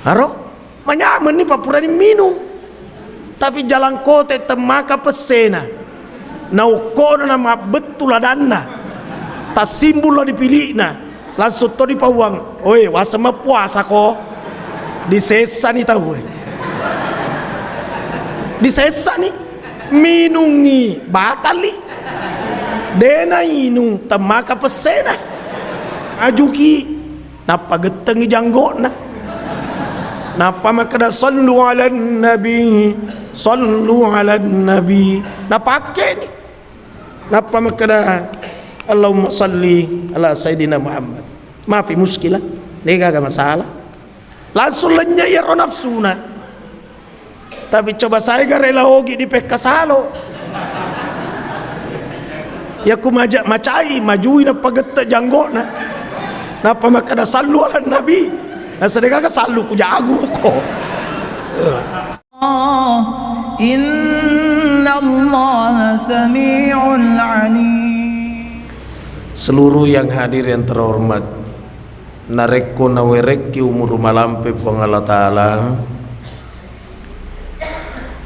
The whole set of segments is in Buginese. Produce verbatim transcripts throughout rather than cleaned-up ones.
Aro, manyamenni pappurani minung. Tapi jalangkote temmaka pessena. Naokkono na mabbettu ladanna. Tassimbullo dipili'na. Langsung to dipauang. Oi, waseng mappuasa ko. Disessani tau. Disessani. Minungi batali. Dena inung temmaka pessena. Ajuki. Nappa gettengngi janggo'na. Nappa makkeda, "Sallu ala nabi, sallu ala nabi." Napakkeni. Nappa makkeda, "Allahumma salli ala Sayyidina Muhammad." Mafi muskilah. Degaga masalah. Langsung lennye iyaro nafsuna. Tapi coba saega rela ogi dipekkasalo. Yakku maja-, macai, majui nappa gette janggo'na. Nappa makkeda, "Sallu ala nabi." Nasedegaga sallu ku jagu ko. Innallaha sami'un alim. Seluruh yang hadir yang terhormat, narekko nawerekki umuru malampe Puang Allah Ta'ala,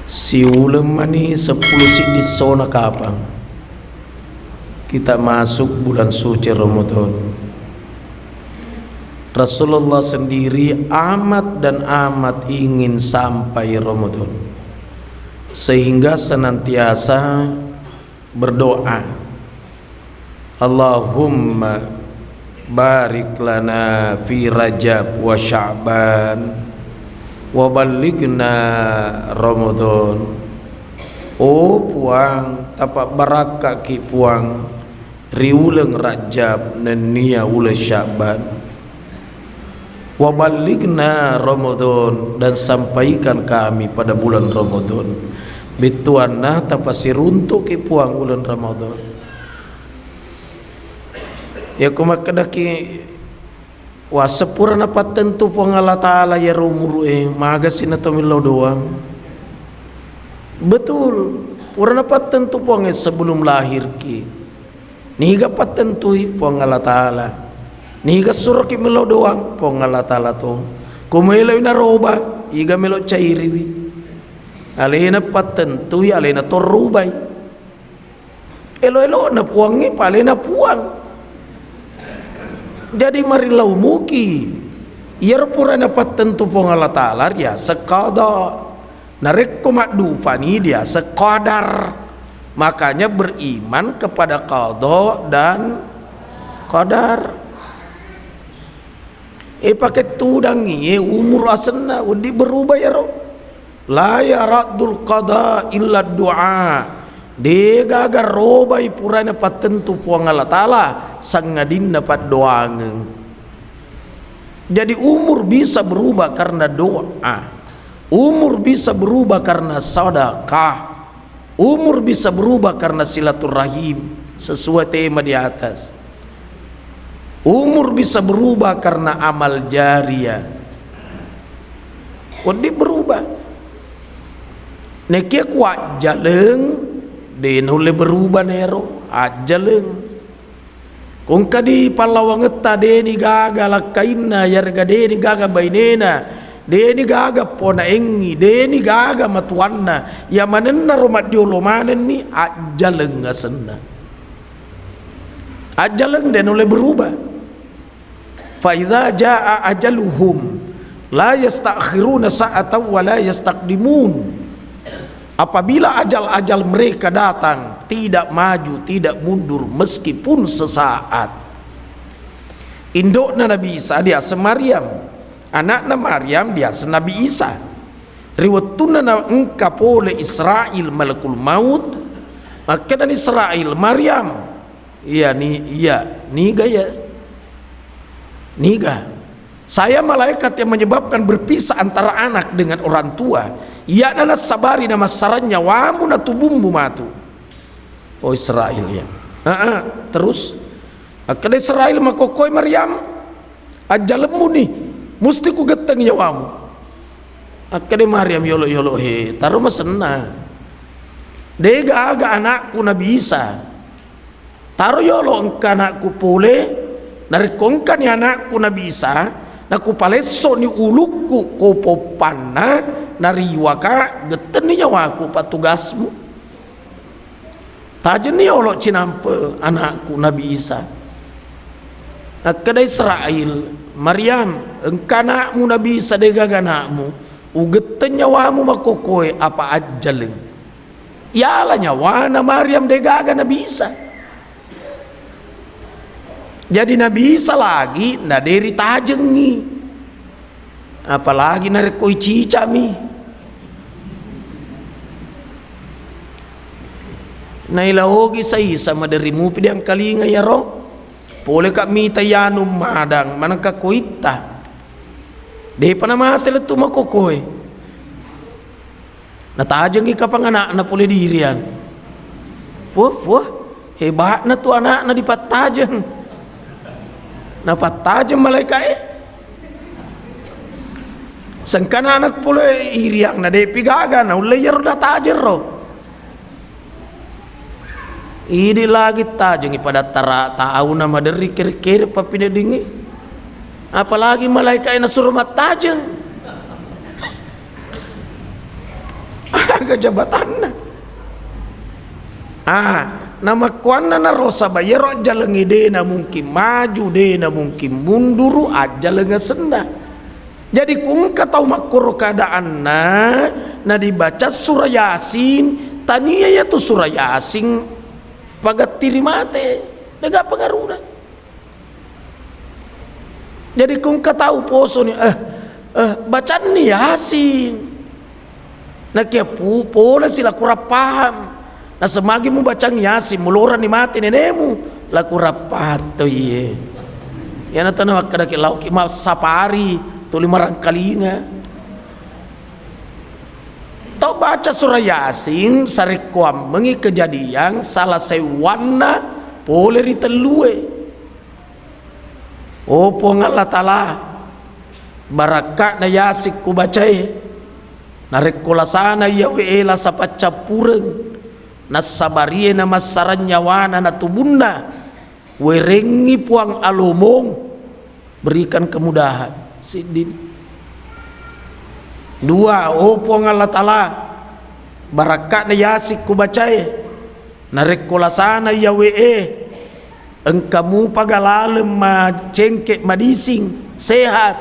siuleng mani seppulo siddi essona kapang kita masuk bulan suci Ramadan. Rasulullah sendiri amat dan amat ingin sampai Ramadan, sehingga senantiasa berdoa, "Allahumma barik lana fi Rajab wa Sya'ban wa ballighna Ramadan." Oh Puang, tapabarakkaki Puang ri uleng Rajab nennia uleng Sya'ban. "Wa ballighna Ramadan," dan sampaikan kami pada bulan Ramadan. Bettuanna tapasiruntuki Puang uleng Ramadan. Yakko makkedaki, "Wa, sepura napattentu Puang Allah Ta'ala iyaro umuru'e, magasi na to millau doang." Betul, pura napattentu Puangnge sebelum lahirki. Niga pattentui? Puang Allah Ta'ala. Niga suroki mellau doang? Puang Allah Ta'ala to. Ko meloi naroba, iga melo cairiwi. Alena pattentui, alena to rubai. Elo-elona Puangnge, pa alena Puang. Jadi marillau muki. Iyaro pura napattentu Puang Allah Ta'ala riaseng qada. Narekko maddufani diaseng qadar. Makanya beriman kepada qada dan qadar. E, pake tudangi, e, umur asenna, wedding berubah iyaro. La yaraddul qada illa du'a. Degaga robai purana pattentu Puang Allah Ta'ala, sangadinna paddoangeng. Jadi umur bisa berubah karena doa. Umur bisa berubah karena sedekah. Umur bisa berubah karena silaturahim, sesuai tema di atas. Umur bisa berubah karena amal jariah. Wedding berubah. Nekia ku ajjaleng, de naulle berubah nero, ajjaleng. Ko engka di pallawangetta, deni gaga lakkainna, yarega deni gaga bainena, deni gaga ponaengngi, deni gaga matuanna, iya manennaro maddiolo manenni, ajjaleng asenna. Ajjaleng de naulle berubah. Fa idza jaa ajaluhum la yastakhiruna sa'atan wa la yastaqdimun. Apabila ajal-ajal mereka datang, tidak maju, tidak mundur, meskipun sesaat. Indokna Nabi Isa diaseng Maryam, anakna Maryam diaseng Nabi Isa. Ri wettunna naengka pole Israil malakul maut, makkedani Israil, "Maryam, iya ni, iya, niga ya? Niga?" Saya malaikat yang menyebabkan berpisah antara anak dengan orang tua. Iyana nassabari namassarang nyawamu na tubummu matu. Oh Israil, ya. Heeh, terus akkeda Israil makokkoi Maryam, "Ajjalemmu ni, musti kugetteng nyawamu." Akkeda Maryam yolo-yolo he, taro masenna. De gaga anakku Nabi Isa. Taro yolo engka anakku pole, narekko engkani anakku Nabi Isa, Nakupalessoni ulukku ko poppanna, nariwaka, gettenni nyawaku pattugasmu. Tajenni yolo cinampe anakku Nabi Isa. Akkeda Israil, "Maryam, engka anakmu Nabi Isa, degaga anakmu. Ugetteng nyawamu makokoe, apa ajjaleng." Yala nyawana Maryam, degaga Nabi Isa. Jadi Nabi Isa lagi naderi tajengngi. Apalagi narekko icicami. Naila ogi saisa maderi mupi diangkalinga iyaro. Pole ka mita yanu madang manengka koitta. Depa namate lettu makokoe. Natajengngi kapang anakna pole di Irian. Fuah, fuah, hebatna tu anakna dipattajeng. Napattajeng malaikae. Sengkana anak pole Irian na depi gaga, naulle iyaro natajeng ro. Idi lagi tajengngi pada tara tauna maderri kere-kere pappineddingngi. Apalagi malaikae nasuro mattajeng. Aga jabatanna. Ah, namakkuannanaro saba iyaro ajjalengnge de namungkin maju, de namungkin munduru, ajjaleng asenna. Jadi, ku engka tau makkoro keadaanna, nadibaca sura Yasin, tania iyatu sura Yasin pagatti ri mate, dega pengaruhna. Jadi, ku engka tau posoni, eh, eh, bacanni Yasin. Nakia pu-, pole si la kurang paham. Nasemagi mubacang Yasin, muloranni mate nenemu, la kurang paham to iye. Iyana tana makkedaki lauki massapari, tuli marangkalinga. Tau baca surah Yasin, sarekkoammengi kejadian salah seuwanna pole ri tellue. Oh Puang Allah Ta'ala, barakka'na Yasin kubacae, narekko lasana iyawe e lasa paccappureng, nassabarie namassarang nyawana na tubunna, werengngi Puang alomong, berikan kemudahan. Siddin. Dua, oh Puang Allah Ta'ala, barakka'na Yasin kubacae, narekko lasana iyawe e, engka mupaga laleng macengke madising, sehat.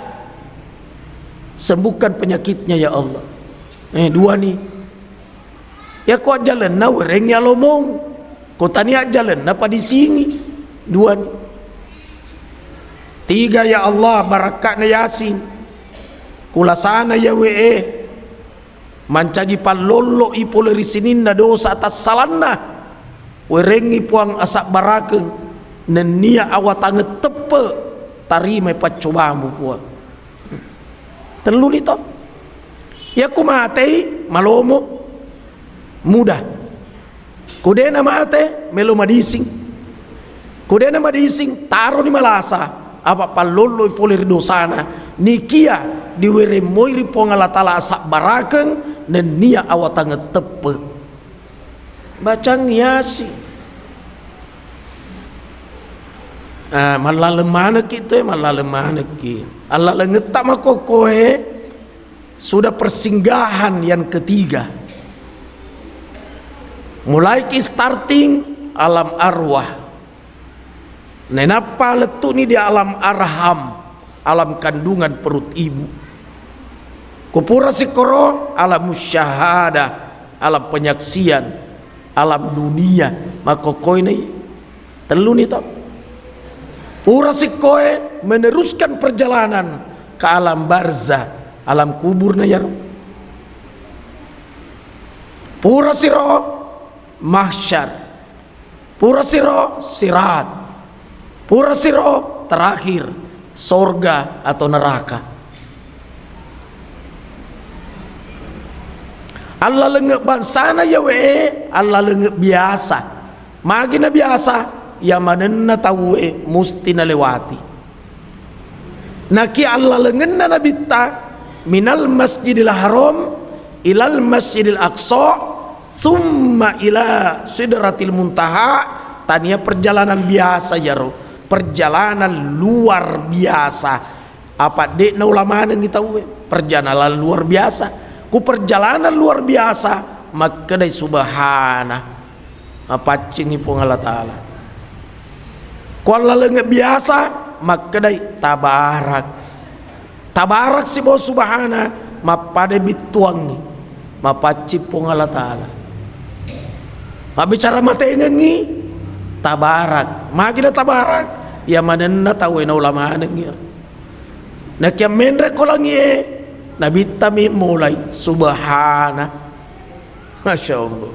Sembuhkan penyakitnya ya Allah. Eh, dua ni. Yako ajjalenna werengngi alomong. Ko tania ajjalenna padisingi. Dua ni. Tiga, ya Allah, barakka'na Yasin. Kulasana iyawe e. Mancaji pallollo'i pole ri sininna dosa atassalanna. Werengngi Puang asabbarakeng, nennia awatangeng teppe, tarimai paccobamu Puang. Telluni to. Yakku matei, malomo, mudah. Ko dena mate, melo madising. Ko dena madising, taroni malasa, apa pallolloi pole ri dosana. Nikia diweremmoi ri Puang Allah Ta'ala asabbarakeng, nennia awatangeng teppe. Bacang Yasin. Ah, mallaleng manekki te, mallaleng manekki. Allalengetta makkokkoe sudah persinggahan yang ketiga. Mulaiki starting alam arwah. Nainappa lettu'ni di alam arham, alam kandungan perut ibu. Ko pura sikkoro alam syahadah, alam penyaksian, alam dunia, makkokkoe nai. Telluni to. Pura sikkoe meneruskan perjalanan ke alam barzah, alam kubur na yaro. Pura siro mahsyar. Pura siro sirat. Pura siro terakhir, sorga atau neraka. Allalenge bangsana iyawe e, allalenge biasa. Magi na biasa, iya manenna tauwe musti nalewati. Naki allalengenna Nabitta, "Minal Masjidil Haram ilal Masjidil Aqsa, summa ila Sidratil Muntaha," tania perjalanan biasa iyaro, perjalanan luar biasa. Apa de'na ula manengngi tauwe? Perjalanan luar biasa. Ku perjalanan luar biasa, makkedai subhana, mapaccingngi Puang Allah Ta'ala. Ku allaleng biasa, makkedai tabarak. Tabarak sibawa subhana, mappada bittuangngi, mapaccing Puang Allah Ta'ala. Mabbicara matengengngi, tabarak. Magi na tabarak? Iya manenna tauwe naula manengngi. Nakiya menre ko langie, nabittami mulai subhana. Masya Allah.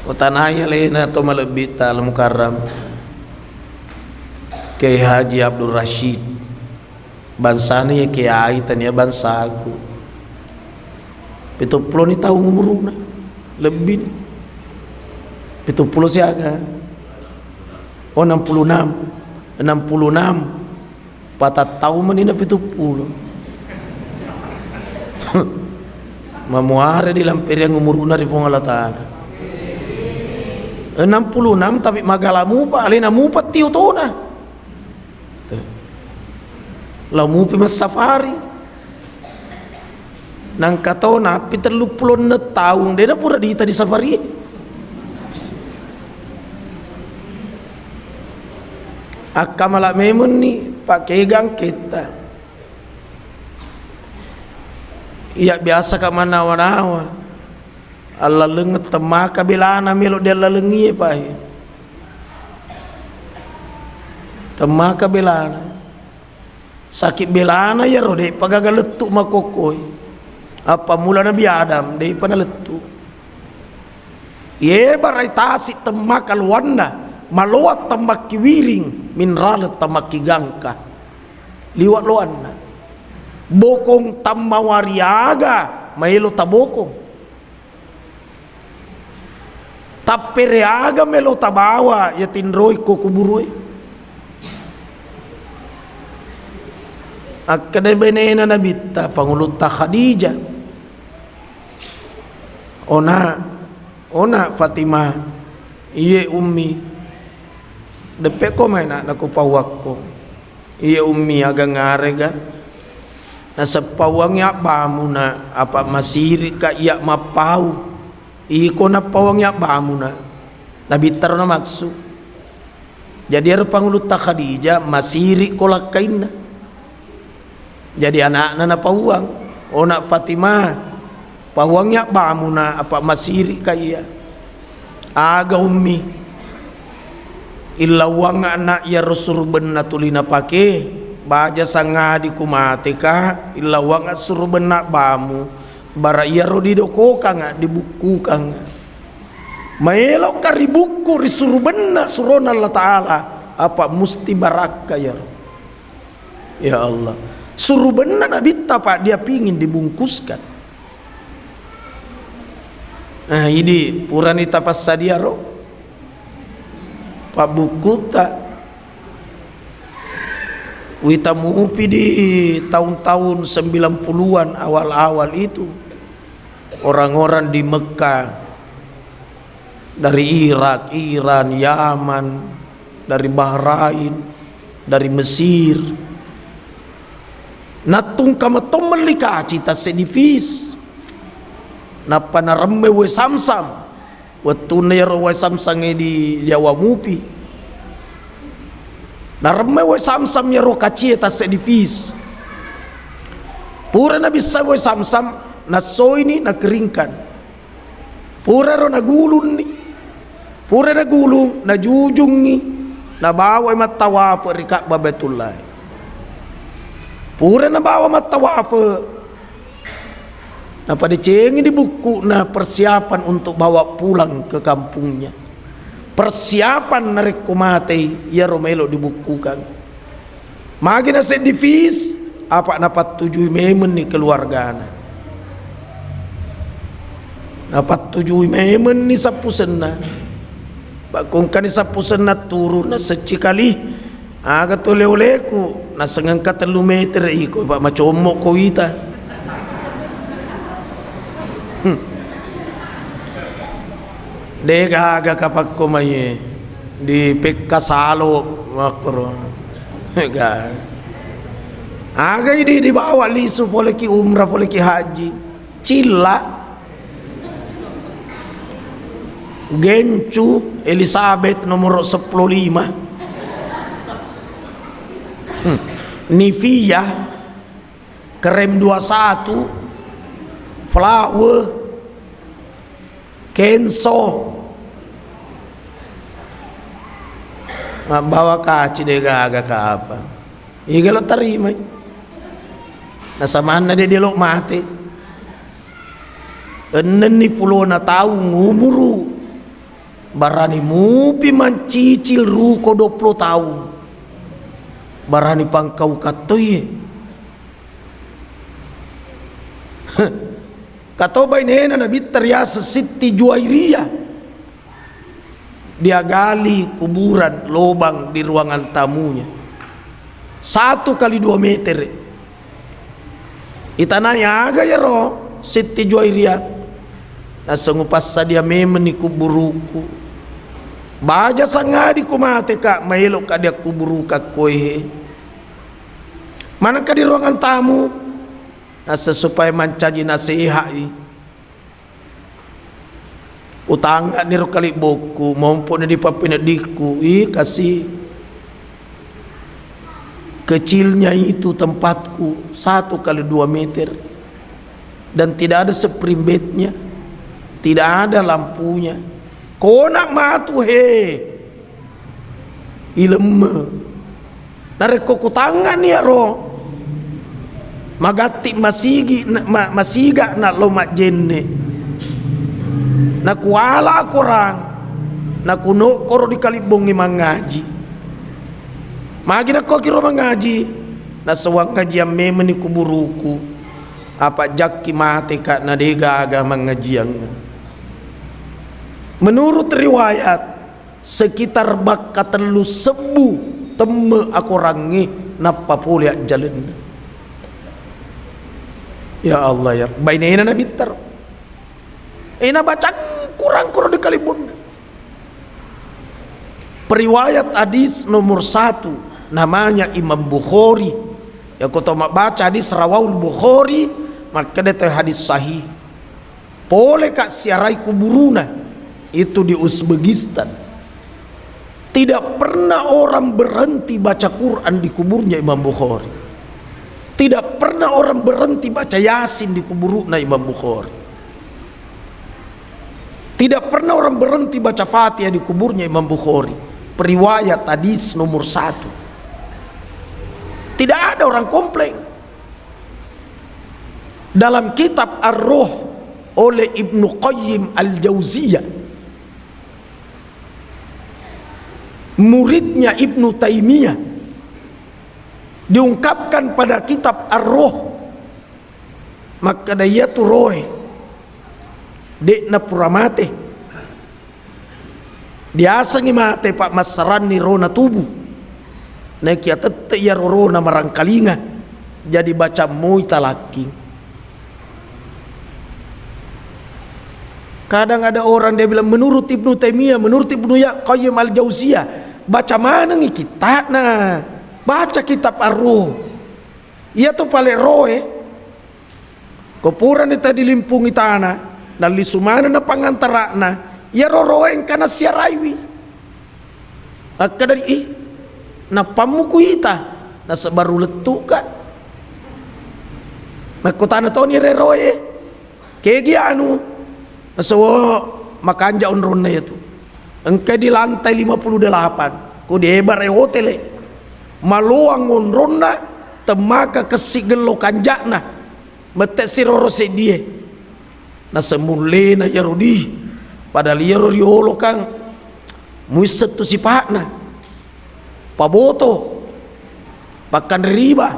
Utanai alena to malebbitta Al Mukarram, Kiai Haji Abdul Rashid. Bangsana iya Kiai, tania bangsaku. Pitu puloni taung umuruna. Lebbini. Pitu pulo siaga? Oh, enam puluh enam. Enam puluh enam. Patattau mani na pitu pulo. Mamuare dilamperiang umuruna ri Puang Allah Ta'ala. Enam puluh enam tapi magala mupa, alena mupa tio tona. Tuh. Lao mupi massafari. Nangka to nappi tellu pulo enneng taung, dena pura dita di safari. Akkamala memenni pakegang ketta. Iya biasa ka manawa-nawa. Allaleng temmaka belana melo diallalengie pae. Temmaka belana. Saki belana iyaro de'pa gaga lettu makokkoi. Appammula Nabi Adam de'pa nalettu. Ye barai tasi temmaka loanna, maloa temmakki wiring, minrale temmakki gangka. Liwa loanna. Bokong tammawariaga maelo tabokong. Tappere aga melo tabawa iya tinroi ko kuburue? Akkeda benena Nabitta, Pangulutta Khadijah, "Ona, ona Fatimah, iye Ummi, deppekko mai na nakupauakko." Iya Ummi, aga ngarega? Naseppauangngi abbamu na, apa masirika iya mappau. Iko nappauangngi abbamu na. Nabittaro namaksu. Jadi ero Pangulutta Khadijah masiriko lakkainna. Jadi anakna napauang, "Ona Fatimah, pauangngi abbamu na, apa masirika iya." "Aga Ummi?" "Illauang anak iyaro surubenna tuli napake, baja sangadi kumateka, illauang surubenna abbamu, bara iyaro didokokang, dibukkukang. Maelokka ribukku ri surubenna surona Allah Ta'ala, apa musti barakka iyaro." Ya Allah. Surubenna Nabitta, Pak, dia pingin dibungkuskan. Nah, idi purani tapassadia ro pabbukkutta. Wita mupi di tahun-tahun sembilan puluhan awal-awal itu, orang-orang di Mekah, dari Irak, Iran, Yaman, dari Bahrain, dari Mesir. Nattungka metto melli kaci tasseddi fis. Nappa naremme wae Samsam. Wettunna iyaro wae Samsam e di Jawa mupi. Naremme wae Samsam iyaro kacie tasseddi fis. Pura nabissa wae Samsam, nassoini, nakeringkan. Puraro nagulunni, pura nagulung, najujungngi, nabawai mattawafe ri Ka'bah Baitullah. Pura nabawa mattawafe, napadecengi di bukku'na persiapan untuk bawa pulang ke kampungnya. Persiapan narekko matei, iyaro melo dibukkukan. Magi naseddi fis, apa napattujui memenni keluargana. Napattujui memenni sappusenna. Bakkongkani sappusenna turu nasecci kali. Aga to ole-oleku, nasengengka tellu meter iko, Pak, macommo ko ita. Hmm. De gaga kapakko mai. Di Pekka Salo makkoro. Ga. Aga idi dibawa lisu poleki umrah, poleki haji. Cilla. Gencu Elizabeth nomor sepuluh lima. Hmm. Nivea, krem dua satu, flower, Kenso. Mabbawa kaci de gaga ka apa. Iga lo tarimai. Nasamanna de dialog mate. Ennenni pulona taung umuru. Barani mupi mancicil ruko dua puluh taung. Barani pangkau kattoi. Kato bainena Nabitta riaseng Sitti Juwairiyah. Dia gali kuburan lobang di ruangan tamunya. Satu kali dua meter. Itanai aga yaro Sitti Juwairiyah. Naseng upassadia memenni kuburuku. Baja sangadi ku mate ka, maelo ka dia kuburuka koe. Manengka di ruangan tamu. Naseng supaya mancaji nasehai. Utangnganiro kalibbokku, mompo'ni dipappeneddikku, ih, kasi. Kecilnya itu tempatku, satu kali dua meter. Dan tidak ada spring bednya, tidak ada lampunya. Kona matu, he. Ilemme. Narekko kutangnganni iyaro, magatti masigi, ma-, masiga na lo majjenne. Nakuala korang, nakunokkoro di kalibbongngi mangaji. Magi nakko kiro mangaji, nasewang ngajiang memenni kuburuku. Apa jakki mate ka na de gaga mangajiang. Menurut riwayat, sekitar bakka tellu sebbu temme akorangnge nappa pole ajjalenna. Ya Allah, ya, bainena Nabitta. Ena bacang kurang-kurang di kalibbunna. Periwayat hadis nomor satu, namanya Imam Bukhari. Ya, ko to mabbaca hadis rawahul Bukhari, makkeda to hadis sahih. Pole ka siarai kuburuna itu di Uzbekistan. Tidak pernah orang berhenti baca Quran di kuburnya Imam Bukhari. Tidak pernah orang berhenti baca Yasin di kuburuna Imam Bukhari. Tidak pernah orang berhenti baca Fatihah di kuburnya Imam Bukhari. Periwayat hadis nomor satu. Tidak ada orang komplain. Dalam kitab Ar-Ruh oleh Ibnu Qayyim Al-Jauziyah, muridnya Ibnu Taimiyah, diungkapkan pada kitab Ar-Ruh, makkeda iyatu roe de'na pura mate. Diasengngi mate, pa massaranni rona tubu. Naekiya tette iyaro rona marangkalinga, jadi baca moi talakking. Kadang ada orang dia bilang, menurut Ibnu Taimiyah, menurut Ibnu Ya-, Qayyim Al-Jauziyah, baca manengngi kitta'na, baca kitab Ar-Ruh. Iyatu pale roe, ko purani tadi limpungi tana, nallisu manenna pangantara'na, iyaro roe engka nassiaraiwi. Akkedani, "Ih, nappammu kuita, nasaba rulettuka." Makkutana toni ero roe, "Kegi anu?" Nasewo, "Makanja onronna iyatu. Engka di lantai lima puluh delapan, ko di ebare hotele. Maloang onronna, temmaka kessi gello kanja'na. Mette siroro seddie." Nasemullena iyaro di, padahal iyaro riolo kan muisseng tu sipa'na. Paboto, pakkanre riba.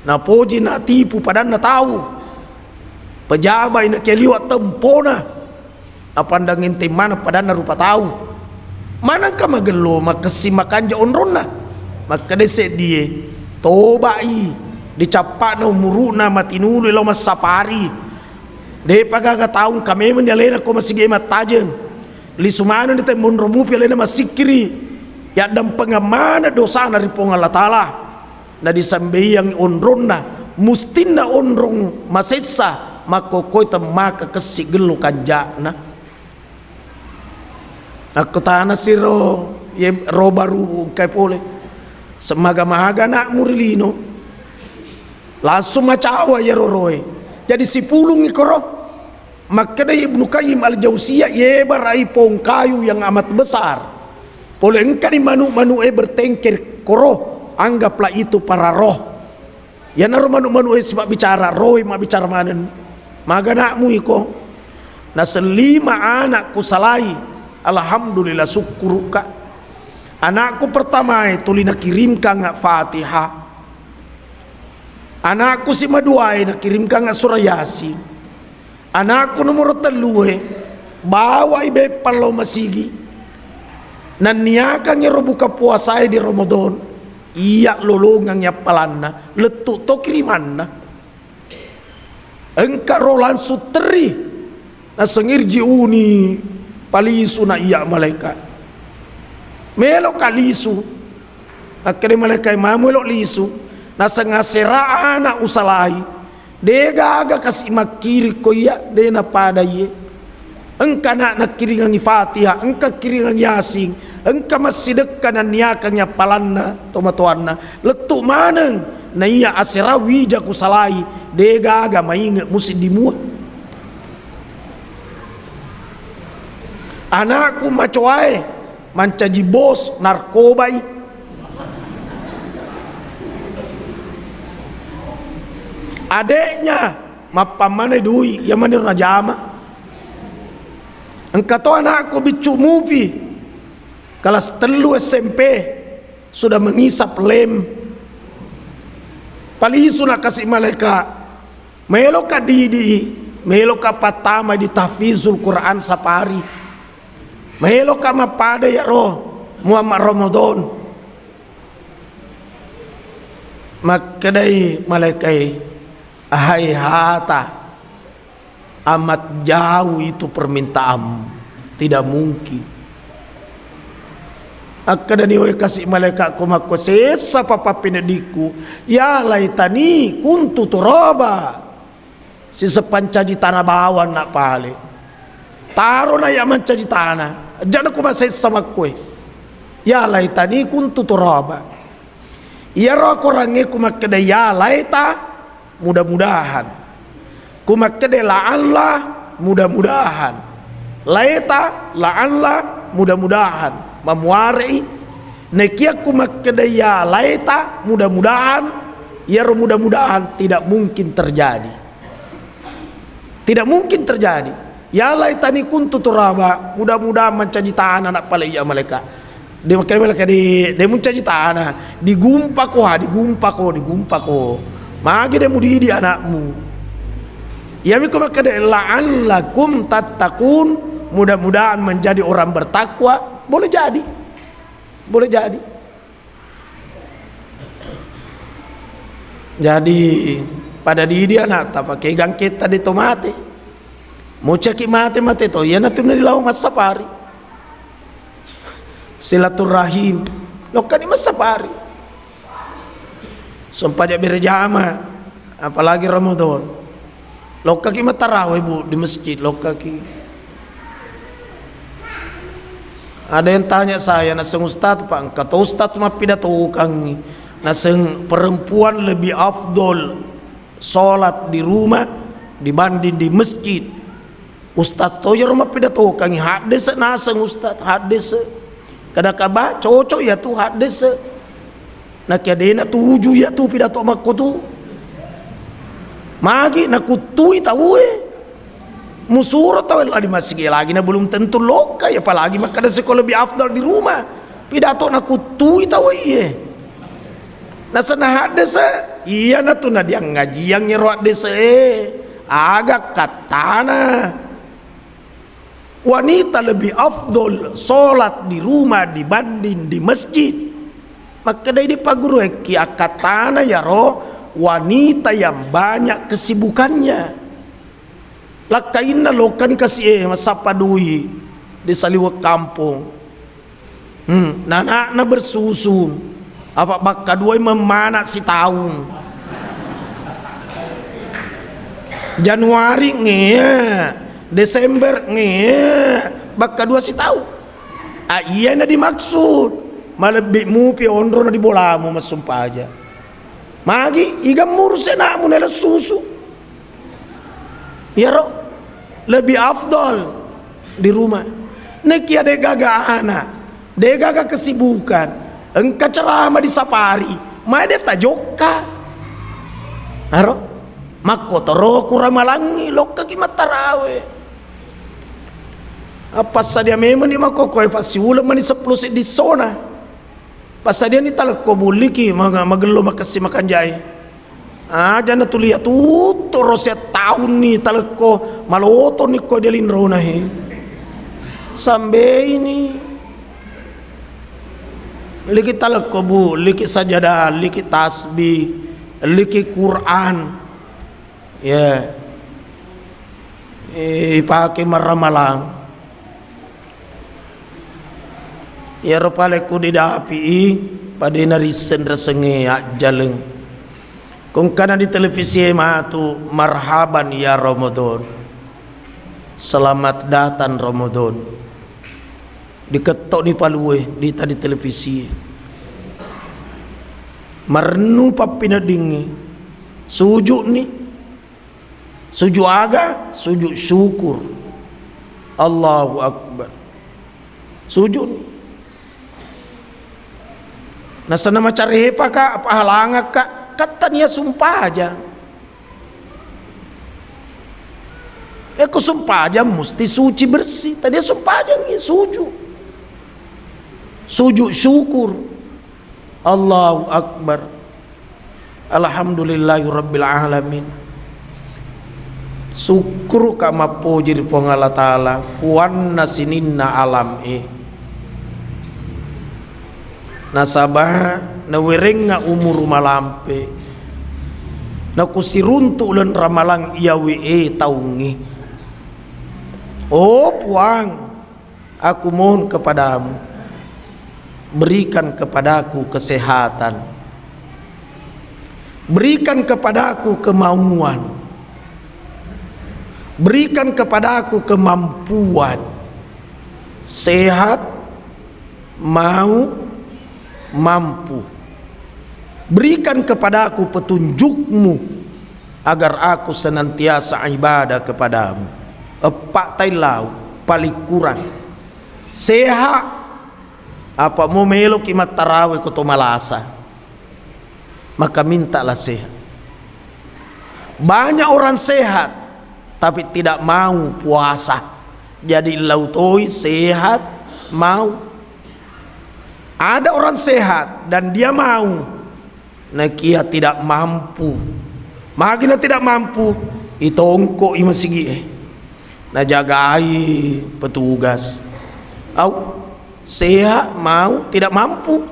Napoji natipu padanna tau. Pejabai nakialiwa tempona. Napandang enteng maneng padanna rupa tau. Manengka magello makessing makanja onronna. Makkeda seddie, "Tobai, dicappa'na umuru'na matinulu lao massapari. De'pa gaga tau engka memeng ni alena ko masigi mattajeng." Lisu maneng di temmonro mupi alena massikkiri, yaddampengang maneng dosana ri Puang Allah Ta'ala. Na disambeyang onronna, mustinna onrong masessa, makkokkoi temmaka kessi gello kanja'na. Akko tana siro, ye ro baru engkai pole. Semaga-maga anakmu ri lino. Langsung macawa yero roe. Jadi sipulungngi koro. Makkeda Ibnu Qayyim Al-Jauziyah, yebarai pong kayu yang amat besar. Pole engkani manu-manu e bertengkar koro, anggaplah itu para roh. Yanaro manu-manu e sipabbicara, roh e mabbicara maneng. Maganakmu iko. Naseng lima anak kusalai. Alhamdulillah, sukkuruka. Anakku pertama e tuli nakirimkang Fatihah. Anakku simaduae nakirimkang surah Yasin. Anakku nomoro tellue bawai beppa lao masigi. Nanniakang ero buka puasae di Ramadan, iya lolongang appalanna, lettu to kirimanna. Engka ro langsung terri. Naseng irji'uni, palisu na iya malaika. Meloka lisu. Akkeda malaika, mamu elo lisu. Naseng asera ana usalai. De gaga kasi makkiri ko iya, de napada iye. Engka na nakkiringangi Fatihah, engka kiringang Yasin, engka massidekka nanniakangi appalanna tomatoanna. Lettu maneng, na iya asera wija kusalai, de gaga mainge musim dimua. Anakku macoae mancaji bos narkobai. Adeknya mappammane dui, iya maniro najama. Engka to anakku biccu mupi, kelas tellu S M P, sudah mengisap lem. Palisu na kasi malaika, meloka didi, meloka pattama di tahfizul Quran sapari. Meloka mappada yaro Muhammad Ramadan. Makkedai malaikai, "Haihata, amat jauh itu permintaanmu. Tidak mungkin." Akkedani, "Oi kasi malaikatku makko sessa papa pinedikku, ya laitani kuntu turaba." Siseppa mancaji tana bawang na pale. Taro na iya mancaji tana. Ajana ku masessa makkoe. Ya laitani kuntu turaba. Iyaro akorangnge ku makkeda ya laita, mudah-mudahan. Ku makkeda la'alla, mudah-mudahan. Laita, la'alla, mudah-mudahan. Mamuare'i. Nekia ku makkeda ya laita, mudah-mudahan. Iyaro mudah-mudahan tidak mungkin terjadi. Tidak mungkin terjadi. Ya laitani kuntu turaba, mudah-mudahan mancaji tana na pale iya malaika. De makkeda malaika de, de muncaji tana, digumpako ha, digumpako, digumpako. Magi de mudidi anakmu. Iyami ko makkeda la'allakum tattaqun, mudah-mudahan menjadi orang bertakwa, boleh jadi. Boleh jadi. Jadi pada didi anakta, pake gangketta de to mate. Mocaki mate, mate to, iyanatu nadilawa massapari. Silaturrahim, lokkani massapari. Sempaja berjama, apalagi Ramadan. Lokkaki mattarawe, Bu, di masjid, lokkaki. Ada yang tanya saya, naseng ustaz, Pak, engka to ustaz mappidatokangngi, naseng perempuan lebih afdol sholat di rumah dibanding di masjid. Ustaz to iyaro mappidatokangngi, haddese naseng ustaz, haddese. Kada kaba, cocok ya tu haddese. Nakia de natuju iya tu pidato makko tu. Magi nakuttui tauwe. Musuro tauwe lao di masigi lagi na belum tentu lokka, ya apalagi makkeda siko lebih afdal di rumah. Pidato nakuttui tauwe iye. Nasena haddese, iyanatu nadiangngajiang ero haddese e. Aga kattana. Wanita lebih afdol sholat di rumah dibanding di masjid. Makkedai di pagguruekki, akkatana yaro wanita yang banyak kesibukannya. Lakkainna lokkani kasi e massappa dui. di saliweng kampong. Hmm, nana'na bersusun. Apa bakka duai memmana sitaung. Januari nge, Desember nge, bakka dua sitaung. Ah, iyana dimaksud. Malebbi mupi onrona di bolamu massumpaja. Magi iga murus ana'mu nelo susu. Iyaro lebih afdal di rumah. Nekia degaga anak, degaga kesibukan, engka ceramah di safari, mae de tajokka. Aro makkotoro ku ramalangi lokkaki mattarawe. Apa sadia memang di makkokkoe fasiuleng mani seppulo seddi sona. Passadiani talekko bulliki maga-, magello makessi makanjai. Aja natulia tuttu ro siattaunni talekko malotonni ko dia linrona he. Sambeini. Liki talekko bu, liki sajada, liki tasbih, liki Quran. Ya. Eh, ipake marramalang. Iyaro pale ku didapi'i, padena risseng-ressengnge ajjaleng. Kongkana di televisi e matu, "Marhaban ya Ramadan. Selamat datang Ramadan." Diketto ni palue, dita di televisi e. Marennu pappineddingngi. Sujudni. Sujud aga? Sujud syukur. Allahu Akbar. Sujud. Nasana macarepa ka, apa halangakka? Katta nia sumpajang. Eko sumpajang musti suci bersih. Tadi sumpajang sujud. Sujud syukur. Allahu Akbar. Alhamdulillahi Rabbil Alamin. Sukkuruka mappoji ri Puang Allah Ta'ala, puanna sininna alam e. Nasaba nawerengnga umuru malampe. Nakusiruntu uleng ramalang iyawe e taungnge. Oh Puang, aku mohon kepadamu, berikan kepadaku kesehatan, berikan kepadaku kemauan, berikan kepadaku kemampuan, sehat, mau, mampu. Berikan kepadaku petunjukmu agar aku senantiasa ibadah kepadamu. Eppa taillau, paling kurang. Sehat, apa mo meloki mattarawe ko to malasa. Maka mintalah sehat. Banyak orang sehat, tapi tidak mau puasa. Jadi lautoi sehat, mau. Ada orang sehat dan dia mau, nakia tidak mampu. Magina tidak mampu, itongko i masigi e. Najagai petugas. Au, sehat, mau, tidak mampu.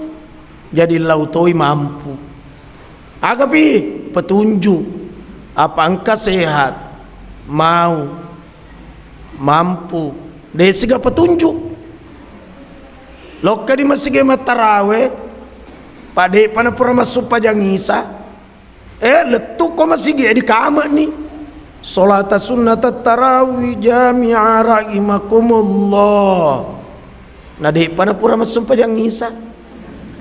Jadi lautoi mampu. Agapi petunjuk. Apa engka sehat, mau, mampu. Desiga petunjuk. Lokka di masigi mattarawe, padepa napura massumpajang isa. Eh, lettukko masigi e dikame'ni. Sholata sunnatat tarawih jami'a rahimakumullah. Na de'pa napura massumpajang isa.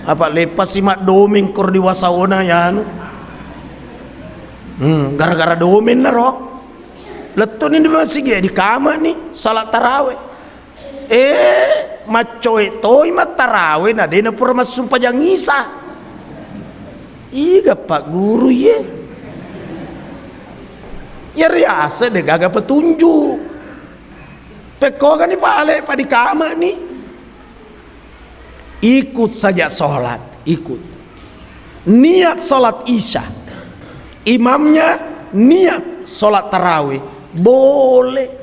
Apa leppasi maddomeng koro di wasaona yanu. Hmm, gara-gara domeng naro. Lettuni di masigi e dikame'ni salat tarawe. Eh, maccoe toi mattarawe na de napura massumpajang isa. Iga pak guru ye. Ya riase de gaga petunjuk. Pekkogani pale padikame'ni. Ikut saja sholat, ikut. Niat sholat isya. Imamnya niat sholat tarawih. Boleh.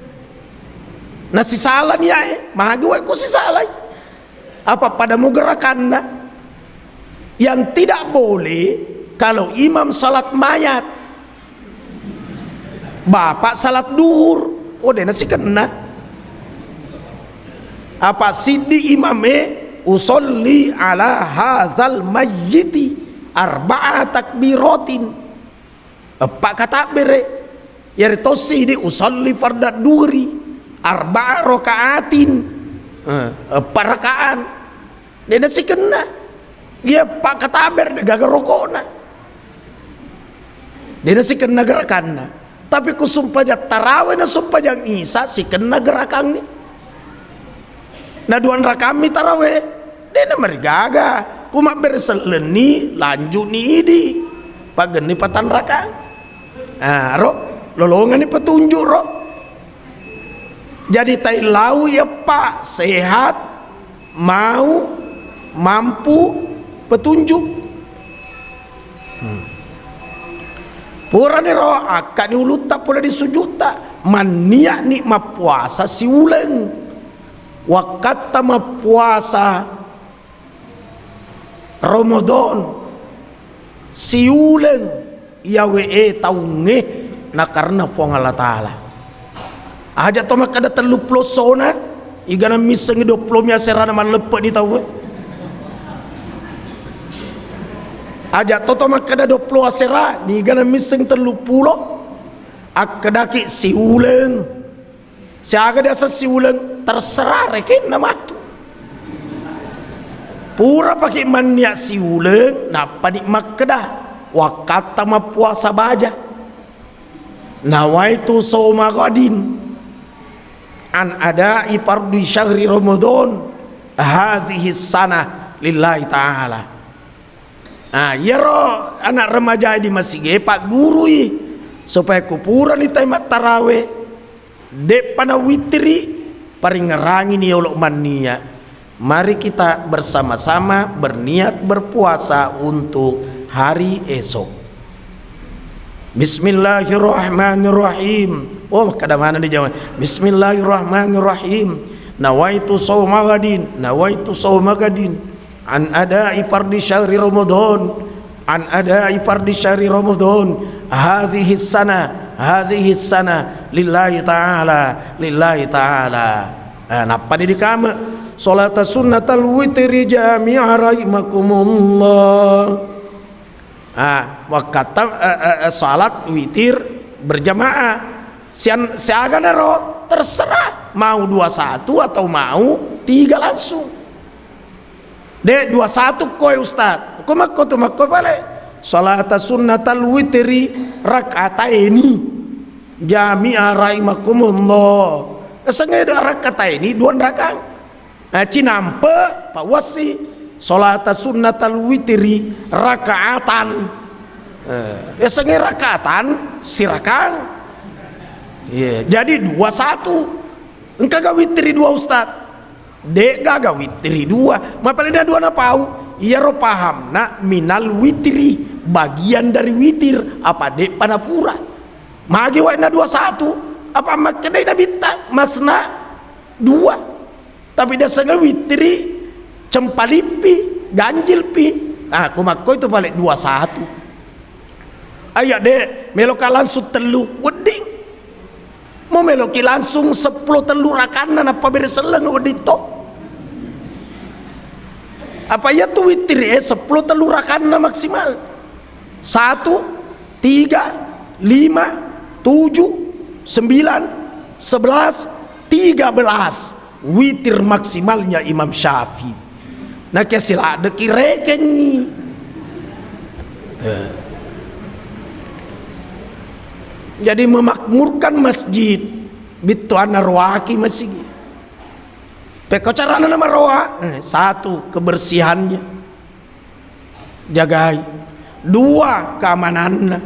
Nasisala niat e, magi wae ko sisalai. Apa pada mugerakanna? Yang tidak boleh kalau imam salat mayat. Bapak salat duhur, oh dena sikenna. Apa siddi imame, "Usolli ala hazal mayyiti arba'a takbiratin." Eppa katabbere. Yari tossi di, "Usolli fardad duhri arba'a raka'atin." Eh, eppa raka'an. Dena sikenna. Iya eppa katabbere, de gaga rokona. Dena sikenna gerakanna. Tapi ku sumpajang tarawe na sumpajang isa, sikenna gerakangnge. Na duang rakammi tarawe, dena marigaga. Ku mabbere sellenni, lanjuni idi. Pagenni patanrakang. Ah, ro, lolongani petunjuk ro. Jadi taillau eppa sehat, mau, mampu, petunjuk. Hmm. Purani ro, akkani ulutta pole di sujutta, mannia'ni mappuasa siuleng. Wakkatta mappuasa Ramadan siuleng, iyawe e taungnge nakarena Fuang Allah Ta'ala. Aja to makkeda telluppulo essona, igana missengi duappulo mi aserana malleppe ni tauwe. Aja to to makkeda duappulo asera, nigana misseng telluppulo, akkedaki siuleng. Siaga diaseng siuleng, terserah rekenna matu. Pura pake mannia siuleng, nappani makkeda, wakkatta mappuasa baja. Nawaitu sauma ghadin an adai fardhi syahri Ramadan hadhihi sanah lillahi ta'ala. Ah, iyaro anak remaja di masige paggurui supaya kupurani tai mattarawe, de'pa nawitiri, paringerangini yolo mannia. Mari kita bersama-sama berniat berpuasa untuk hari esok. Bismillahirrahmanirrahim. Oh, kada mana di Jawa. Bismillahirrahmanirrahim. Nawaitu sauma ghadin, nawaitu sauma ghadin. An adai fardhi syahri Ramadan. An adai fardhi syahri Ramadan. Hadhihi sana, hadhihi sana. Lillahi ta'ala, lillahi ta'ala. Eh, nappani dikame. Salata sunnatal witri jami'a rahimakumullah. Ah, wakkatta, eh, eh, eh, salat witir berjamaah. Sian, siaganaro terserah mau dua satu atau mau tiga langsung. De dua satu koe Ustaz. Ko makko tu makko pale. Salata sunnatal witri rak'ataini. Jami'a rahimakumullah. Sengaja rak'ataini dua rakang. Eh, cinampe, pawassi, salata sunnatal witri raka'atan. Eh, yasengnge raka'atan, sirakang. Iya, jadi dua satu. Engkaga witri dua, Ustaz? De'gaga witri dua. Mapalena dua napau. Iyaro pahamna minal witri, bagian dari witir, apa de'pa napura. Magi wae na dua satu, apa makkedai Nabitta, masna dua. Tapi diasengnge witri, cempalippi, ganjilpi. Ah, ko makko itu pale dua satu. Aya de, meloka langsung tellu, wedding. Mau meloki langsung seppulo tellu rakanna, nappa bere selleng, wedding to. Apa iya tu witri, eh, seppulo tellu rakanna maksimal. Satu, tiga, lima, tujuh, sembilan, sebelas, tiga belas. Witir maksimalnya Imam Syafi'i. Nakia siladdeki rekengngi. Eh. Jadi memakmurkan masjid, bittuanna roaki masigi. Pekko carana namaroa? Eh, satu, kebersihannya. Jagai. Dua, keamananna.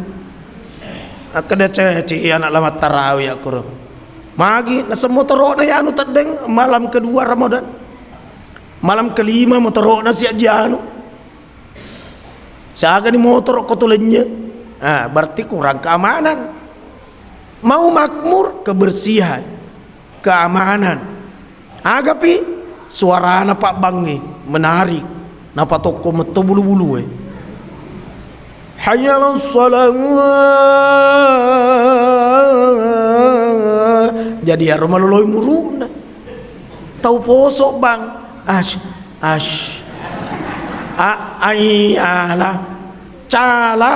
Akkeda ceci anak lama tarawih akkuro. Magi, naseng motoro'na yanu teddeng malam kedua Ramadan. Malam kelima motoro'na siajji anu. Siagani motoro' ko tulennye. Ah, berarti kurang keamanan. Mau makmur, kebersihan, keamanan. Agapi suarana pabbangnge menarik, napatokko metto bulu-bulue. Hayya 'alas shalah. Jadi iyaro maloloi muru'na. Tau poso, Bang. Ash, ash. A, ai, ala. Cala,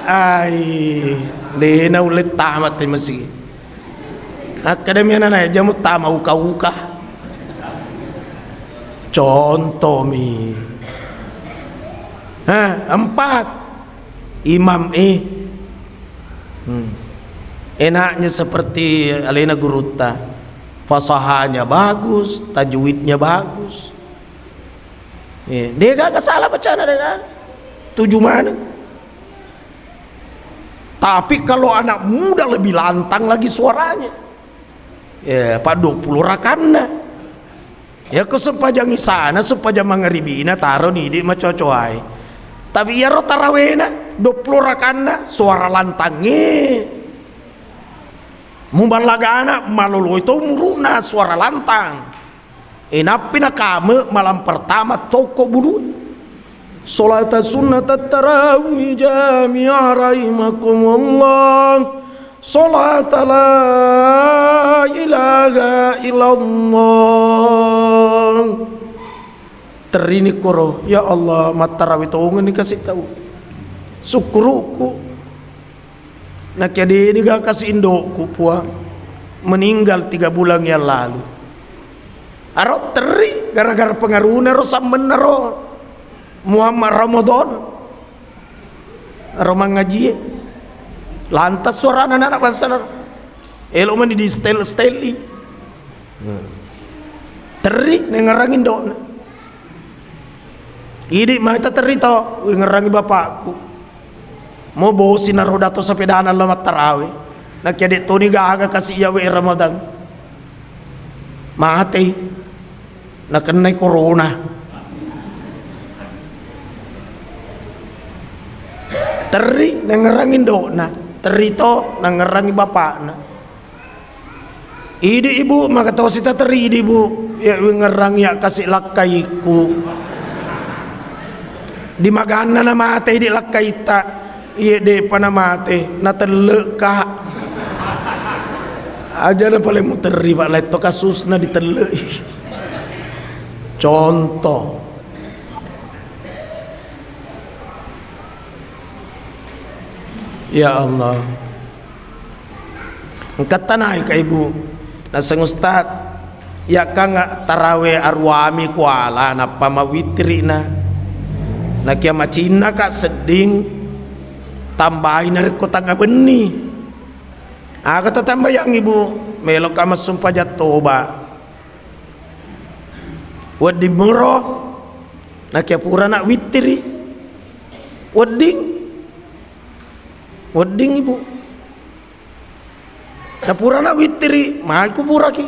ai. De naulle tama te masigi. Akkadami anana, jamu tama uka-uka. Contoh mi. Ha, empat. Imam e. Hmm. Enaknya seperti alena gurutta. Fasahanya bagus, tajwidnya bagus. Eh, de gaga salah bacana de gaga. Tuju maneng. Tapi kalau anak muda lebih lantang lagi suaranya. Ya, apa dua puluh rakanna. Ya, ko sempajang isana, sempajang mangaribina, taro ni idi macocoai. Tapi iyaro tarawena, dua puluh rakanna, suara lantangnge. Muballagana, maloloi to umuru'na, suara lantang. E, nappi nakame malam pertama tokko bulu. Salata sunnata tarawih jami'a rahimakumullah. Salata la ilaha illallah. Terrini koro, ya Allah, mattarawi tongeng ni kasi tau. Sukkuruku. Nakia de niga kasi indokku, Puang, meninggal tiga bulan yang lalu. Aro terri gara-gara pengaruhna ro sammenna ro Muhammad Ramadan. Ro mangajie. Lantas suara anak-anak bangsa ro. Elo mani di stel-steli. Terri nengerang indokna. Idi mai taterri to, wingerangi bapakku. Mo bosi naro dato sepedana lo mattarawe. Nakia de toni gaga kasi iya we Ramadan. Matei. Nakennai corona. Terri nengerang indokna. Terri to nengerangi bapakna. Idi ibu, maka tosi tateri idi ibu, ya wingerang ya kasi lakkaiku. Di maganna na mate idi lakkaitta, iya depa na mate, na telle ka. Aja na paling muterri pak letto kasusna ditelle. Contoh. Ya Allah. Engka tanai ka ibu, naseng ustad, yakkang tarawe aruami kuala nappa mawitrina. Nakia macinna ka sedding tambai narekko tangga benni. Aga tatambayang ibu, melo ka massumpajang toba. Wedding moro, nakia pura nak witiri. Wedding. Wedding ibu. Napurana wittiri, mai kupuraki.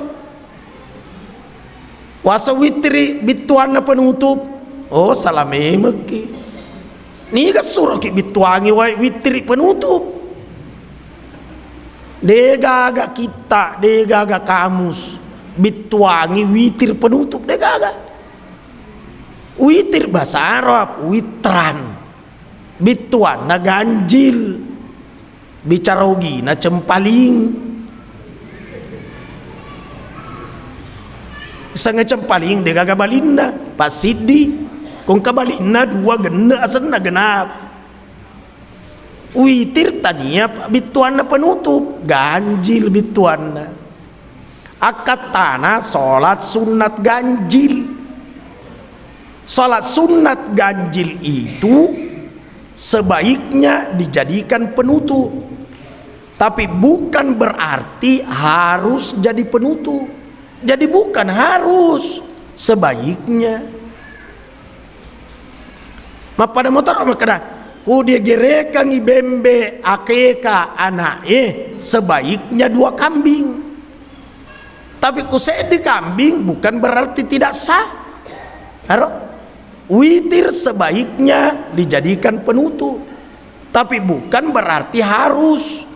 Wasa wittiri bittuanna penutup. Oh, salah memekki. Niga suroki bittuangi wae wittiri penutup. Degaga kitta, degaga kamus. Bittuangi witir penutup, degaga. Witir bahasa Arab, witran. Bittuanna ganjil. Bicara ogina cempaling. Sengnge cempaling degaga balinna, passiddi. Kongka balinna dua genne asenna genap. Witir tania bittuanna penutup, ganjil bittuanna. Akkattana salat sunnat ganjil. Salat sunnat ganjil itu sebaiknya dijadikan penutup. Tapi bukan berarti harus jadi penutup. Jadi bukan harus, sebaiknya. Mappada motoro makkeda, ku digerekangi bembe akeka ana'e, sebaiknya dua kambing. Tapi ku seddi kambing bukan berarti tidak sah. Aro? Witir sebaiknya dijadikan penutup. Tapi bukan berarti harus.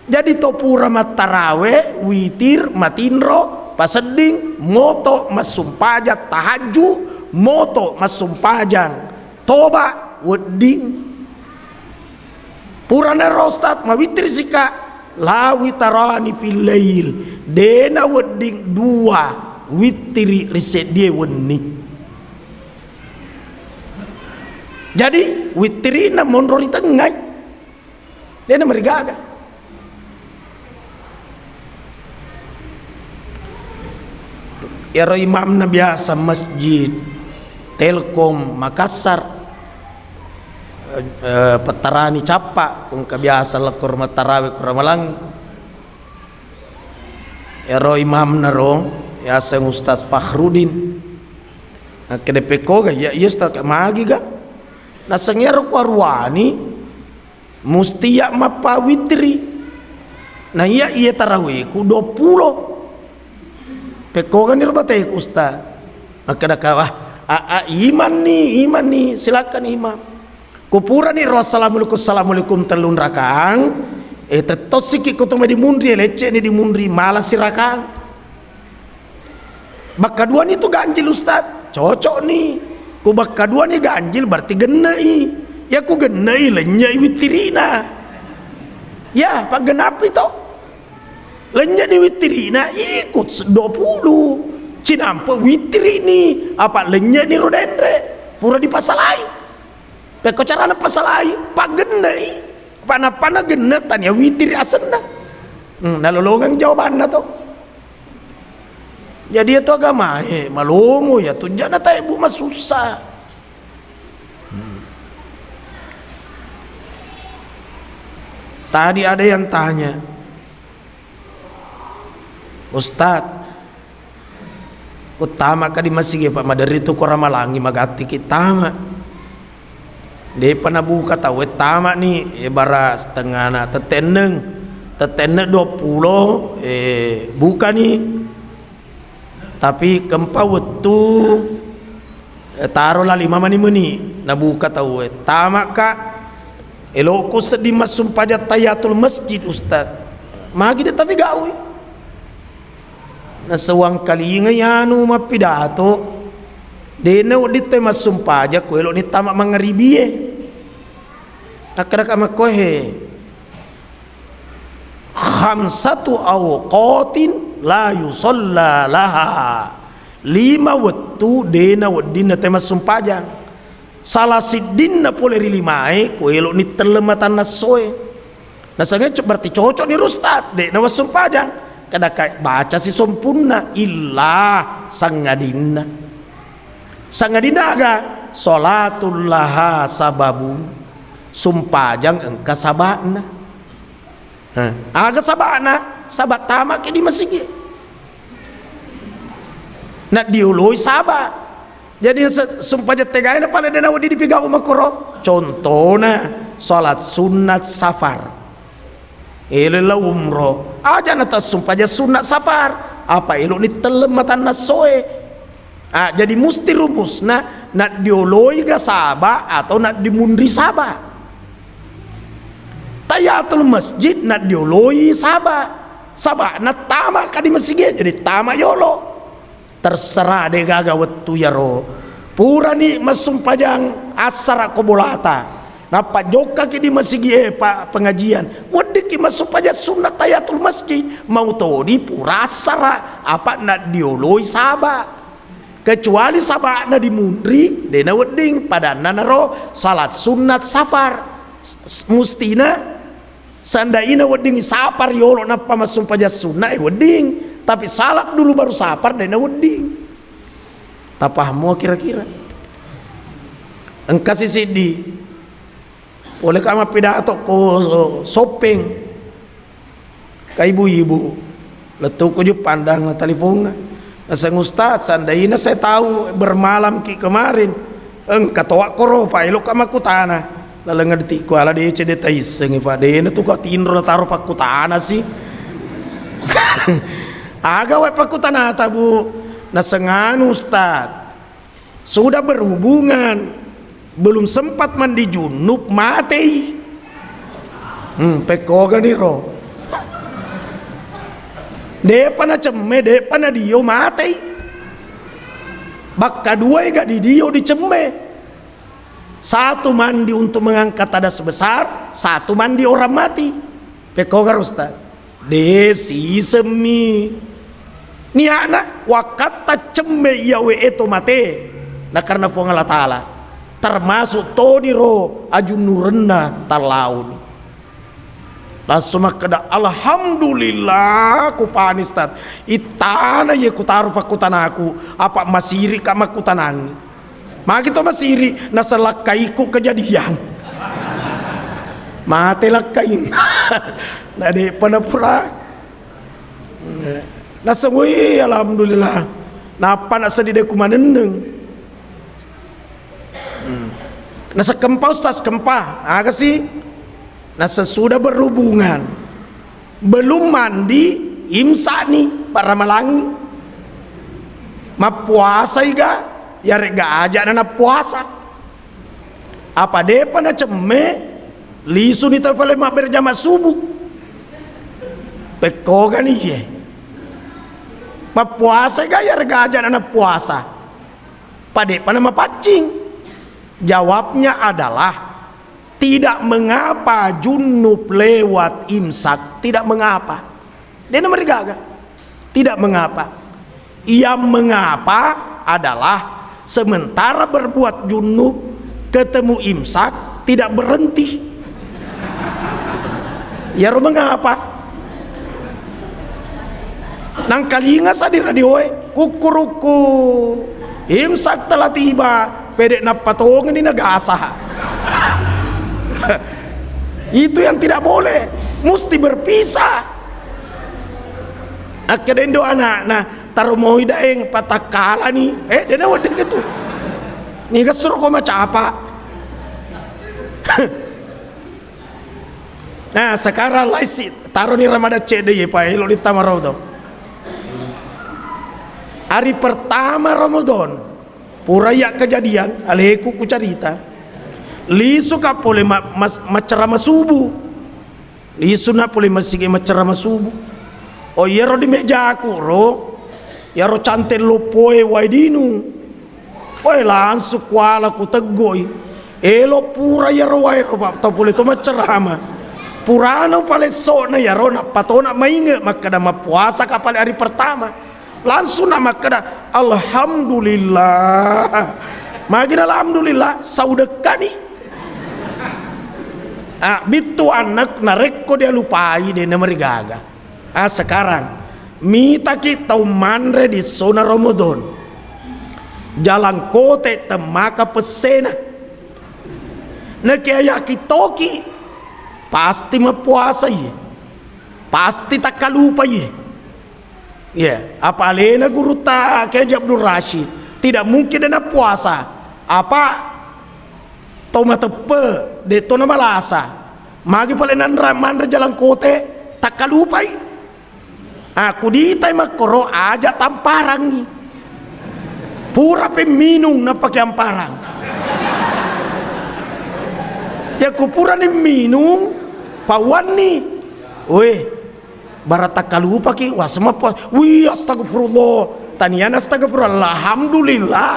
Jadi to pura mattarawe, witir, matinro, pasedding, moto massumpajang tahajju, moto massumpajang toba, wedding. Purana ro Ustaz, mawitir sika, la witarani fil lail, dena wedding dua Wittiri ri seddie wenni. Jadi, wittirina monro ri tengngai. Dena marigaga. Iyaro imamna biasa Masjid Telkom Makassar, eh, eh, pettarani cappa, kongka biasa lekko ro mattarawe ko Ramalangi. Ero imamna ro, yaseng Ustaz Fakhrudin. Nakkeda pekkoga, "Ya, iya Ustaz, magi ga?" Naseng ero ko aruwani, musti iya mappawitri. Na iya, iya taraweku dua puluh. Pekkogani ro bateku, Ustaz. Makkeda ka, "Wah, a, a, imanni, imanni, silakan imam." Ku purani ro assalamualaikum, assalamualaikum tellung rakang, eh, tettossiki ko to mai dimunri, eh, lecce'ni dimunri, mala sirakang. Bakka duani tu ganjil, Ustaz, cocokni. Ku bakka duani ganjil berarti genne'i. Ya ku genne'i, lennye'i wittirina. Ya, paggenapi to. Lennye'ni wittirina, ikut se-, dua puluh. Cinampe wittirini, apa lennye'ni ro denre. Pura dipasalai. Pekko carana pasalai, paggenne'i. Apa napana genne tania wittiri asenna. Hmm, nalolongeng jawabanna to. Jadi itu agamae, malomo ya, tujana tae bu masussa. Hmm. Tadi ada yang tanya, "Ustaz, uttamaka di masigi, Pak, maderri tu ko Ramalangi, magattiki tama." De'pa nabuka tauwe, tamani, ebara setengana tetenneng, tetenneng dua puluh, eh, bukani. Tapi kempa wettu, eh, taro la lima mani meni, nabuka tauwe. Tamaka, elokku sedding massumpajang tahiyatul masjid, Ustaz. Magi de tapi gaui. Nasewang kalingai anu mappidato, de'na wedding te massumpajang ko elokni tama mangaribie. Akkadaka makkoe, "Khamsatu awqatin la yusalla laha." Lima wettu de'na wedding nate massumpajang. Salah siddinna pole ri limae, ko elokni telleng matanna essoe. Nasengeng co-, berarti cocokni ro Ustaz, de'na wassumpajang. Kada ka-, baca si sompunna, illa sangadinna. Sangadinna aga? Sholatul laha sababun. Sumpajang engka saba'na. Hah, aga saba'na? Saba' tamaki di masigi. Naddioloi saba'. Jadi se-, sumpajang tegae na pale de nawedding dipigau makkoro. Contona, salat sunnat safar. Elo lao umroh. Aja na tassumpajang sunnat safar. Apa elokni telleng matanna essoe. Ah, jadi musti rumusna, naddioloi ga saba' atau naddimunri saba'. Tahiyatul masjid naddioloi saba'. Saba' nattama ka di masigi, jadi tama yolo. Terserah de gaga wettu yaro. Purani massumpajang assara ko bolata. Nappa jokkaki di masigi e pa-, pengajian. Weddikki massumpajang sunnat tahiyatul masjid. Mau toni pura assara, apa naddioloi saba'. Kecuali saba'na dimunri, de nawedding, padanna naro salat sunnat safar. S-, s-, mustina, seandaina wedding safar yolo nappa massumpajang sunna, eh, wedding. Tapi salat dulu baru safar, de nawedding. Tapahammu kira-kira? Engka si siddi. Pole ka mappidato ko Soppeng. Ka ibu-ibu, lettuku Juppandang na talipongnga. Naseng, "Ustaz, seandaina saya tahu bermalam ki kemarin, engka toa koro, Pak, elo ka makkutana." Laleng adetikku, "Ala deceng de taissengi, Pak, dena tu ka tinro nataro pakkutana si." "Aga wae pakkutanata, Bu?" Naseng, "Anu, Ustaz, sudah berhubungan, belum sempat mandi junub, matei." Hmm, pekkogani ro. De'pa nacemme, de'pa nadio, matei. Bakka duai ga didio dicemme. Satu mandi untuk mengangkat hadas besar, satu mandi orang mati. Pekkoga ro, Ustaz? De sisemmi. Nia'na wakkatta cemme iya we e to mate, na karena Fuang Allah Ta'ala, termasuk toni ro ajunnurenna tallauni. Langsung makkeda, "Alhamdulillah, ku pani, Ustaz. Ittana ye kutaro fakkutanaku, apa masiri ka makkutanangi." Magi to masiri, naseng lakkaiku kejadian. Mate lakkainna. Na de'pa napura. Naseng, "Wih, alhamdulillah." Nappa naseddi de ku manenneng. Hmm. Naseng, "Kempa, Ustaz, kempa." Aga si? Naseng, "Sudah berhubungan. Belum mandi, imsak ni, Pak Ramalangi." Mappuasai ga, yaregga aja na nappuasa. Apa de'pa nacemme, lisuni tau pale mabbere jama subuh. Pekkogani ye. Mappuasa ga yaregga aja na nappuasa. Pade'pa na mapaccing. Jawabnya adalah, tidak mengapa junub lewat imsak, tidak mengapa. De'na marigaga. Tidak mengapa. Yang mengapa adalah sementara berbuat junub, ketemu imsak, tidak berhenti. Iyaro mengapa. Nangkalinga sa di radioe, kukkurukku, imsak telah tiba, pede nappa tongeni nagasa. Itu yang tidak boleh, mesti berpisah. Akkeda indo anakna, "Taro moi daeng, patakkalani." Eh, de'na wedding itu. Niga suruh ko macapa. Nah, sekarang laisi, taroni Ramadan cedde ye, pa elo dittama rau to. Hari pertama Ramadan, pura iya kejadian, aleku ku carita. Lisu ka pole ma-, mas-, maccarama subuh. Lisu na pole masigi maccarama subuh. Oh, iyaro di mejaku ro, iyaro cante loppoe wae dinu. Oe, langsung kuala kuteggoi. Elo pura iyaro wae ro, Pak, tau pole to maccarama. Purana upalesso'na iyaro, nappa tona mainge makkeda mappuasa ka pale hari pertama. Langsung na makkeda, "Alhamdulillah." Magina alhamdulillah, saudekkani. Ah, bittu annak narekko dia lupai, de'na marigaga. Ah, sekarang, mitaki tau manre di sona Ramadan. Jalangkote temmaka pessena. Nakia yakin toki, pasti mappuasa iye. Pasti takkalupa iye. Iya, apa alena gurutta Kiai Haji Abdul Rashid, tidak mungkin de'na puasa. Apa tau mateppe, de' to namalasa. Magi pale nanra manre jalangkote, takkalupai. Ah, kuditai makkoro, aja tamparangngi. Pura pe minung napake amparang. Ya kupurani minung, pauanni. Weh, bara takkalupaki, wasemappa. Wih, astagfirullah. Taniana astagfirullah, alhamdulillah.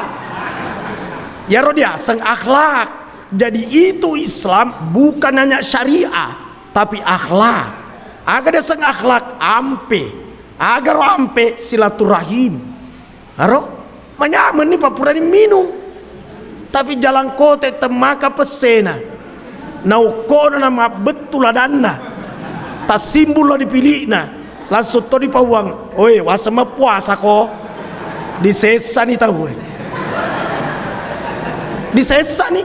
Yaro diaseng akhlak. Jadi itu Islam bukan hanya syariah, tapi akhlak. Aga diaseng akhlak, ampe. Aga ro ampe, silaturahim. Aro, manyamenni pappurani minung. Tapi jalangkote temmaka pessena. Naokkona namabbettu ladanna. Tassimbullo dipili'na. Langsung to dipauang, "Oi, waseng mappuasako." Disessani tauwe. Disessani.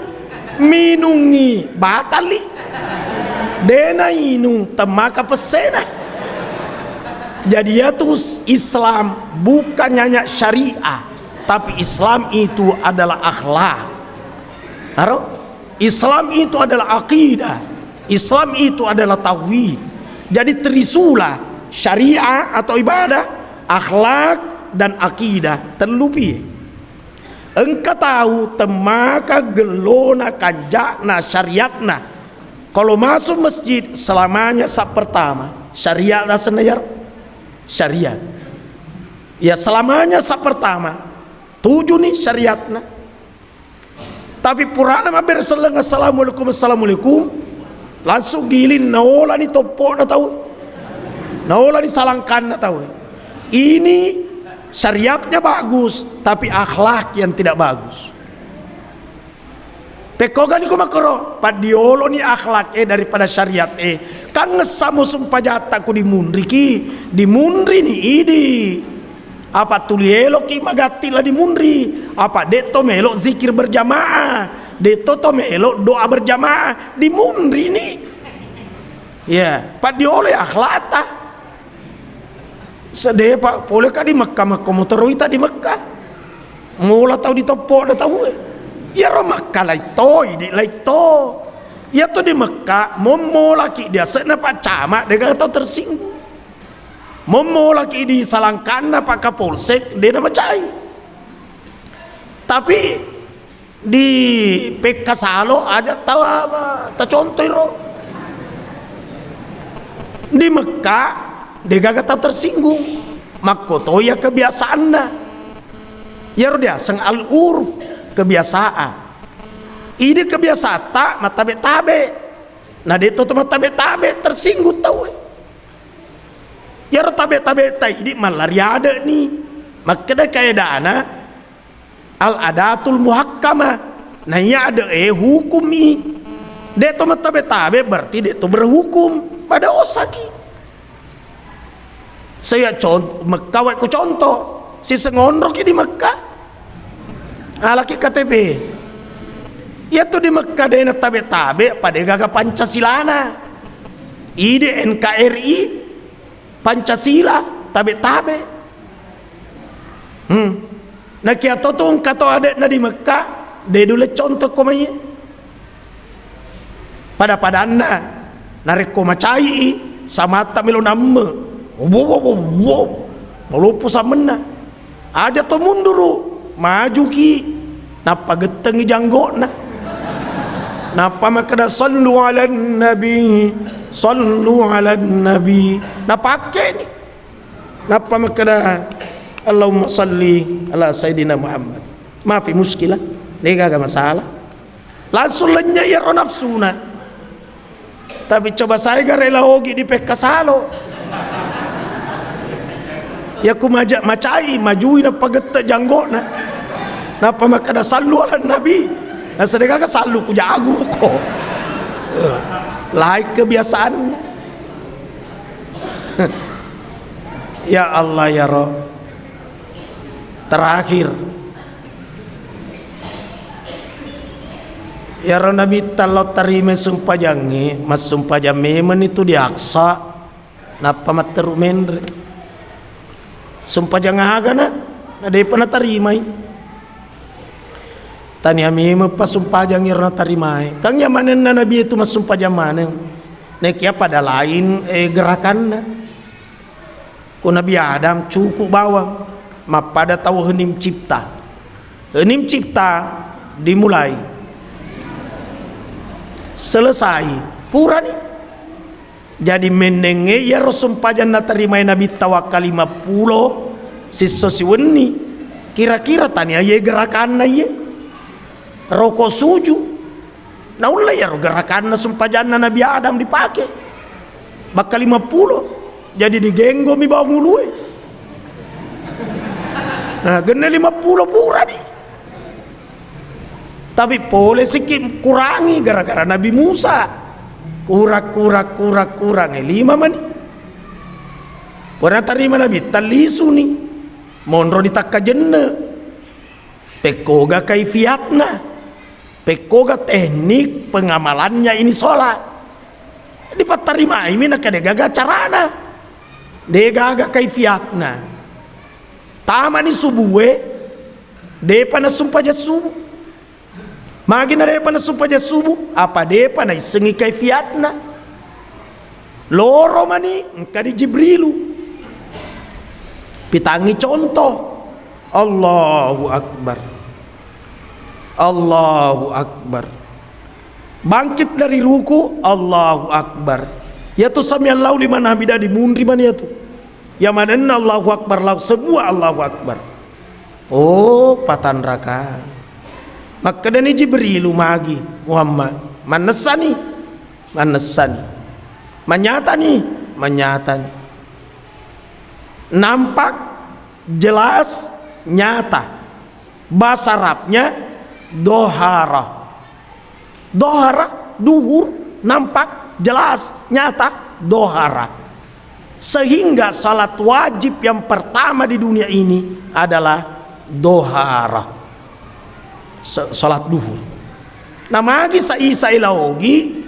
Minungngi, batalli. De'na inung temmaka pessena. Jadi, iyatu Islam bukan hanya syariah, tapi Islam itu adalah akhlak. Aro? Islam itu adalah akidah. Islam itu adalah tauhid. Jadi, trisula, syariah atau ibadah, akhlak, dan akidah. Tellu pi. Engka tau temmaka gellona, kanja'na, syariatna. Kalau masuk masjid, selamanya saf pertama. Syariat asenna iyaro? Syariat. Ya, selamanya saf pertama. Tuju ni syariatna. Tapi purana mabbere selleng, "Assalamualaikum, assalamualaikum." Langsung giling, naolani toppo'na tau. Naolani salangkanna tau. Ini Syariatnya bagus, tapi akhlak yang tidak bagus. Pekkogani ko makkoro, paddioloni akhlak e daripada syariat e. Kangngessa mo sumpajatta ku dimunriki, dimunrini idi. Apa tuli eloki magatti la dimunri, apa de to melo zikir berjamaah, de to to melo doa berjamaah, dimunrini. Ya, paddiolo akhlakta. Sedepa pole ka di Mekka, makko motoro ita di Mekka. Mola tau di toppo da tau e. Iyaro Mekka laitto, idi laitto. Iya tu di Mekka, mommolaki di asekna Pak Camat, dega tau tersinggung. Mommolaki di salangkanna Pak Kapolsek, de namacai. Tapi di Pekkasalo aja tau apa tacontoi ro. Di Mekka degaga tau tersinggung. Makko toya kebiasaanna. Iyaro diaseng al-urf, kebiasaan. Idi kebiasaatta mattabe-tabe. Na de to mattabe-tabe tersinggung tau e. Iyaro tabe-tabe ta idi mallari ade'ni. Makkeda kaedana, al-adatul muhakkama. Na iya ade'e hukumi. De to mattabe-tabe berarti de to berhukum. Pada osaki. Saya con-, Mekka wae ko contoh. Siseng onroki di Mekka. Alaki K T P. Iya tu di Mekka de na tabe-tabe, pada gaga Pancasilana. Ide N K R I. Pancasila, tabe-tabe. Hmm. Nakia to tu engka to ade'na di Mekka, de dule contoh ko mai. Pada-padanna, narekko macai i, samatta melo namme. Wo, wo, wo, wo. Maloppo samenna. Aja to munduru, majuki, nappa gettengi janggo'na. Nappa makkeda, "Sallu ala nabi, sallu ala nabi." Napakkeni. Nappa makkeda, "Allahumma salli ala Sayyidina Muhammad." Mafi muskilah, degaga masalah. Langsung lennye iyaro nafsuna. Tapi coba sai ga rela ogi di Pekkasalo. Iya ku maja-, macai, majui nappa gette janggo'na. Nappa makkeda, "Sallu ala nabi." Naseng degaga sallu ku jago ko. Lain kebiasaanna. Ya Allah ya Rabb. Terakhir. Iyaro Nabitta lao tarimai sumpajangnge, massumpajang memenni tu di Aqsa, nappa matteru menre. Sumpajang agana, na depa natarimai. Tania memeng pa sumpajang iyaro natarimae. Kang iya manenna Nabi itu massumpajang maneng. Nekia pada lain, eh, gerakanna. Ko Nabi Adam cukup bawang, mappada tau hening cipta. Hening cipta dimulai. Selesai, purani. Jadi mennengnge iyaro sumpajang natarimai Nabi tawakka lima pulo sisso siwenni. Kira-kira tania iye gerakanna iye. Roko suju. Naulle iyaro gerakanna sumpajanna Nabi Adam dipake. Bakka lima pulo. Jadi digenggomi bawang ulue. Nah, genne lima pulo purani. Tapi pole sikki kurangi gara-gara Nabi Musa. Kurang, kurang, kurang, kurang. Eh, lima mani. Pura tarima Nabi, tallisuni. Monro ditakka jenne. Pekkoga kaifiatna. Pekkoga teknik pengamalannya ini sholat. Dipattarimaimi, naka degaga carana. Degaga kaifiatna. Tamani subue, depa nasumpajang subuh. Magi na depa nasumpajang subuh, apa depa naissengi kaifiatna. Loro mani engka di Jibrilu. Pitangi contoh. Allahu Akbar. Allahu Akbar. Bangkit dari ruku, Allahu Akbar. Yatu samiallahu liman hamidah dimunri mani yatu. Ya manenna Allahu Akbar lau, semua Allahu Akbar. Oh, patanraka. Makkedani Jibrilu magi, Muhammad, mannessani. Mannessani. Manyatani. Manyatani. Nampak Jelas, nyata. Bahasa Arabnya dohara. Dohara, duhur, nampak, jelas, nyata, dohara. Sehingga salat wajib yang pertama di dunia ini adalah dohara. Sa-, salat duhur. Namagi sa isa ila ogi,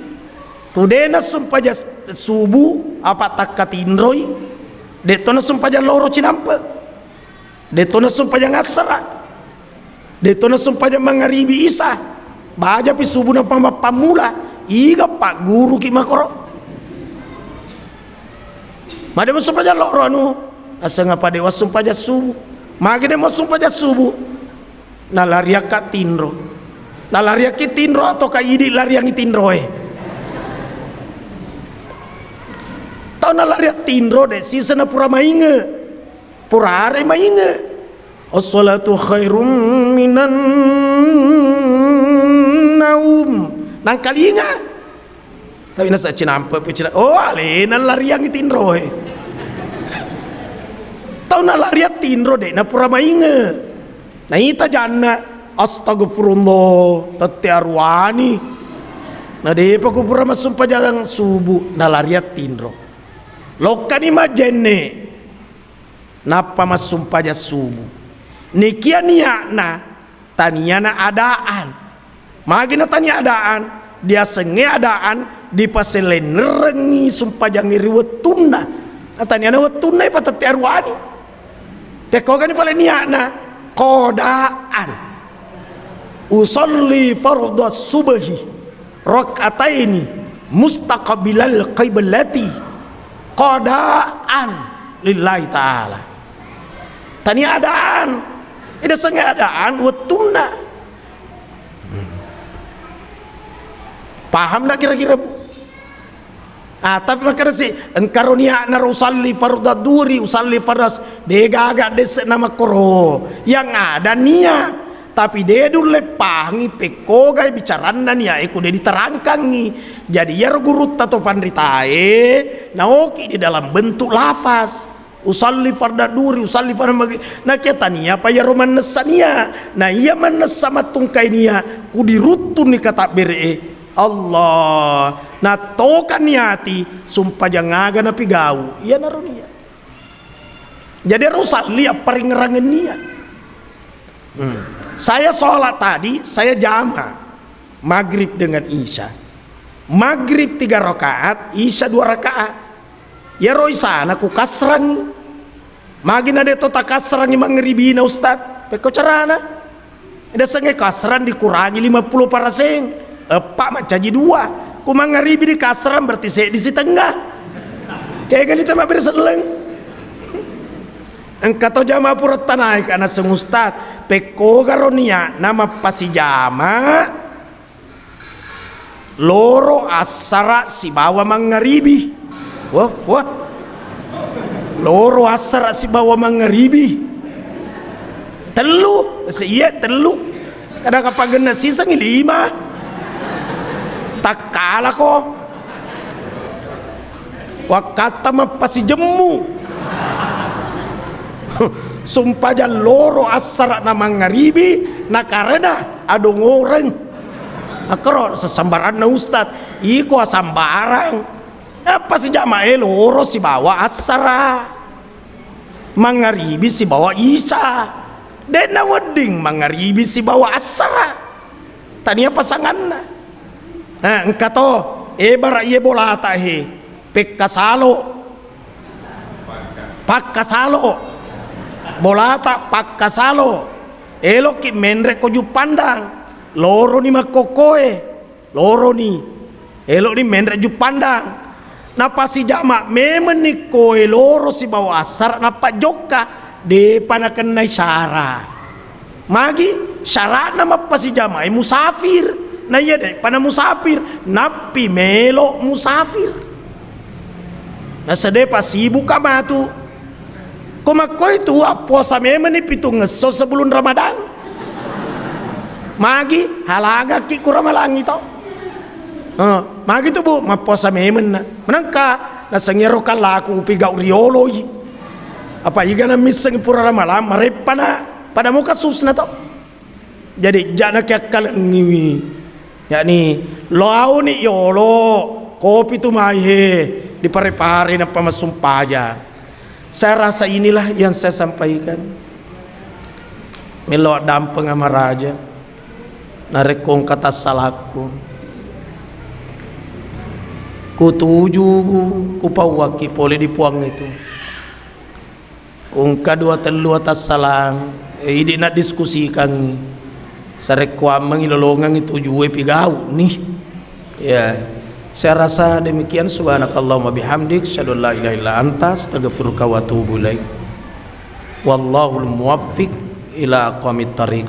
ku de nassumpaja subuh, apa takkatinroi, de to nassumpaja loro cinampe. De to nassumpajang assara. De to nassumpajang mangaribi isa. Bajapi subuh nappa mappammula. Iga pagguruki makoro. Made massumpajang loro anu. Aseng apa de wassumpajang subuh. Magi de massumpajang subuh. Nalariakka tinro. Nalariakki tinro atau ka idi lariangi tinroe. Tau nalariak tinro de sisena pura mainge. Purare mainge. As-salatu khairum minan naum. Nangkalinga. Tapi nasa cinampe pi cina. Oh, alena lariang tinroe. Tau nalariang tinro de napura mainge. Naita janna. Astagfirullah, tette aruani. Na depa ku pura massumpajang subuh nalariang tinro. Lokkani majenne. Nappa massumpajang subuh. Nikia niatna taniana adaan. Magi na tania adaan, diasengnge adaan dipasellennerengngi sumpajangnge ri wettunna. Na taniana wettunna ipatette aruani. Pekkogani pale niatna kodaan. Usalli fardhu subhi rak'ataini mustaqbilal qiblati qadaan lillahi ta'ala. Tania adaan. Ida sengnge adaan wettunna. Paham ndak kira-kira, Bu? Ah, tapi makkedasi, engkaro niatna usalli fardhu duri, usalli fardas, de gaga desse na makkoro. Yang ada niat, tapi de dulle pahangi pekkogai bicaranna niat e ku de diterangkangi. Jadi iyaro gurutta to fanritae naoki di dalam bentuk lafaz. Usalli fardhu duri, usalli fardhu maghrib. Nakia tania pa iyaro mannessa nia. Na iya mannessa mattungkai nia, ku diruttunni katabbere'e. Allah. Nattokanni ati, sumpajang aga napigau. Iyanaro nia. Jadi ero usalli apparingngerangeng nia. Hmm. Saya sholat tadi, saya jama maghrib dengan isya. Maghrib tiga rakaat, isya dua rakaat. Iyaro isana ku kasrangi. Magi na de to takasrangi mangaribina, Ustaz? Pekko carana? Ida sengnge kasrang dikurangi lima puluh persen, eppa mancaji dua. Ku mangaribi dikasrang berarti seddi sitengnga. Kegani tama bere selleng. Engka to jama pura tanaika naseng ustad, pekkogaro niatna mappasijama loro assara sibawa mangngaribi. Wah, wah. Loro assara sibawa mangngaribi. Tellu, se-, iya, tellu. Kadang apa genna sisengngi lima. Takkalako. Wakkatta mappasijemmu. Sumpajang loro assara na mangngaribi, nakarena adongoreng. Akkaro sesambaranna ustad, iko asambarang. Apa sijama e loro sibawa assara. Mangngaribi sibawa isya. De'na wedding mangngaribi sibawa assara. Tania pasanganna. Nah, engka to, ebara iye bolata he. Pekkasalo. Pakkasalo. Bolata pakkasalo. Eloki menre ko Juppandang. Loroni makkokkoe. Loroni. Eloni menre Juppandang. Napasijama memenni koe loro sibawa assara nappa jokka. Depa nakennai syara. Magi syaratna mappasijamai musafir. Na iya de'pa na musafir, nappi melo musafir. Nasedepa sibukka matu. Ko makkoitu appuasa memenni pitungngesso sebelum Ramadan. Magi halangakki ku ramalangi to. Eh, magi tu, Bu, mappuasa memenna. Menengka nasengngero kallaku upigau rioloi. Apa igana misseng pura ramalang, mareppana, pada mo kasusna to. Jadi, jana kiakkalengiwi. Yakni, lo auni yolo, kopi tu mai he, dipare-pare nappa massumpaja. Saya rasa inilah yang saya sampaikan. Melo dampeng amaraja. Narekko engka tassalakku, kutuju kupauwakki pole di Puang itu. Ku engka dua tellu atassalang, eh, idi naddiskusikangngi. Sarekkuammengngi lolongengngi tujue pigau ni. Ya. Saya rasa demikian. Subhanakallahumma bihamdik, asyhadu an la ilaha illa anta, astaghfiruka wa atubu ilaik. Wallahul muwaffiq ila aqwamit thariq.